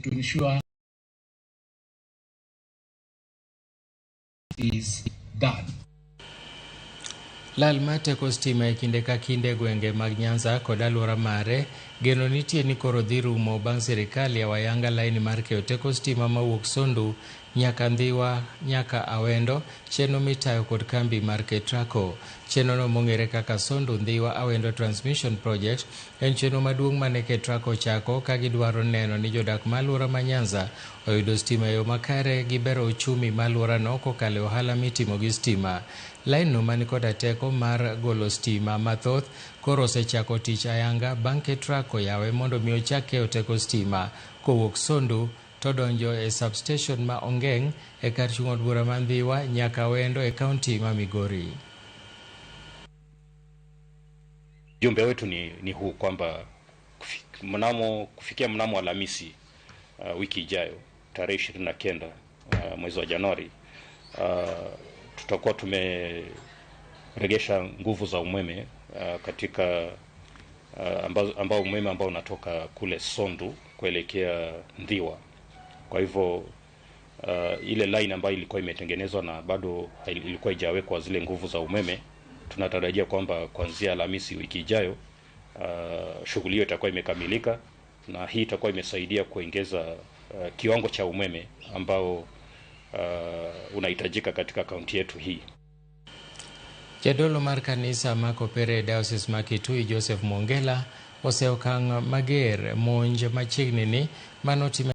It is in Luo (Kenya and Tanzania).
to ensure is done. Lal mar teko stima e kinde ka kinde e gwenge mag Nyanza kod alwora mare geno nitie ni koro dhi rumo bang' sirikal yawo ayanga laini mar keyo teko stima mawuok Sondu nyaka Ndhiwa nyaka Awendo, chenro mitayo kod kambi mar Ketraco. Chenrono mong'ere kaka Sondu Ndhiwa Awendo Transmission Project en chenro maduong' mane Ketraco ochako ka gidwaro neno ni jodak ma alwora ma Nyanza oyudo stima e yo makare gi bero ochumi ma alworano kokalo e ohala mitimo gi stima. Lainno mani koda teko mar golo stima mathoth koro osechako tich ayanga bang' Ketraco yawe mondo mi ochak keyo teko stima kowuok Sondu to donjo e substation ma Ongeng' e kar chung' od bura ma Ndhiwa nyaka Awendo e kaunti ma Migori. Ujumbe wetu ni huu kwamba kufikia mnamo Alhamisi wiki ijayo tarehe 29 mwezi wa Januari tutakuwa tumeregesha nguvu za umeme katika ambao umeme ambao unatoka kule Sondu kuelekea Ndhiwa. Kwa hivyo ile line ambayo ilikuwa imetengenezwa na bado ilikuwa haijawekwa zile nguvu za umeme, tunatarajia kwamba kuanzia Alhamisi wiki ijayo shughuli hiyo itakuwa imekamilika, na hii itakuwa imesaidia kuongeza kiwango cha umeme ambao unahitajika katika kaunti yetu hii. Jadolo mar kanisa ma Kopere e Diocese ma Kitui Joseph Mwongela oseyo okang' mager monj machiegni ni manotim